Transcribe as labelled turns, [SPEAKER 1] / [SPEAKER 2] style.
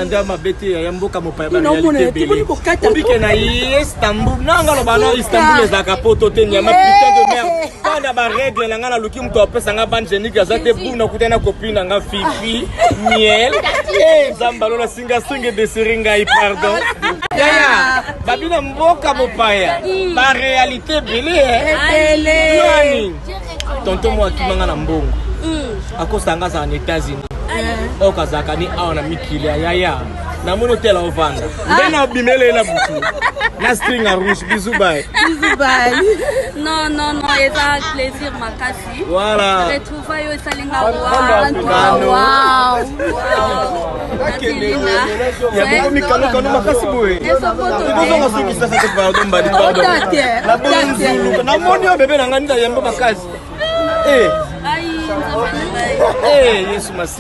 [SPEAKER 1] Na nde mabe te ya mboka mopaya
[SPEAKER 2] Ina omona
[SPEAKER 1] baréalité
[SPEAKER 2] ye, tiboni kokata.
[SPEAKER 1] obike na Istanbul nanga loba na Istanbul ezalaka poto te, nyama, putain de merde. Bana barègle na nga, naluki moto apesa nga bande génique aza te. Bu nakuta na copine na nga Fifi Miel. Eh, Nzambe alola, singa singa desiri ngai, pardon yaya. Babi na mboka mopaya baréalité ebele.
[SPEAKER 2] Ebele.
[SPEAKER 1] Yoani tonton mo akimanga na mbongo, akosanga azala na États-Unis, oyo kazalaka ni awa na mikili ya yaya. Namoni otela ovanda nde na obimele na butu na string ya rouge. Bisous, bye.
[SPEAKER 2] Bisous, bye.
[SPEAKER 3] Non, non, non, eza plaisir makasi.
[SPEAKER 1] Voilà.
[SPEAKER 3] Retrouvailles oyo esalinga.
[SPEAKER 1] Kano.
[SPEAKER 3] Wow.
[SPEAKER 1] Ya bokomi kanokano makasi boye, ekozonga soki sasa te. Pardon mbadi, pardon.
[SPEAKER 2] Ota te,
[SPEAKER 1] Naboni
[SPEAKER 2] ota te.
[SPEAKER 1] nzulu, namoni oyo bebe na ngai nda yambo makasi. Eh,
[SPEAKER 3] Ai, Nzambe na ngai.
[SPEAKER 1] eh, Yesu masi.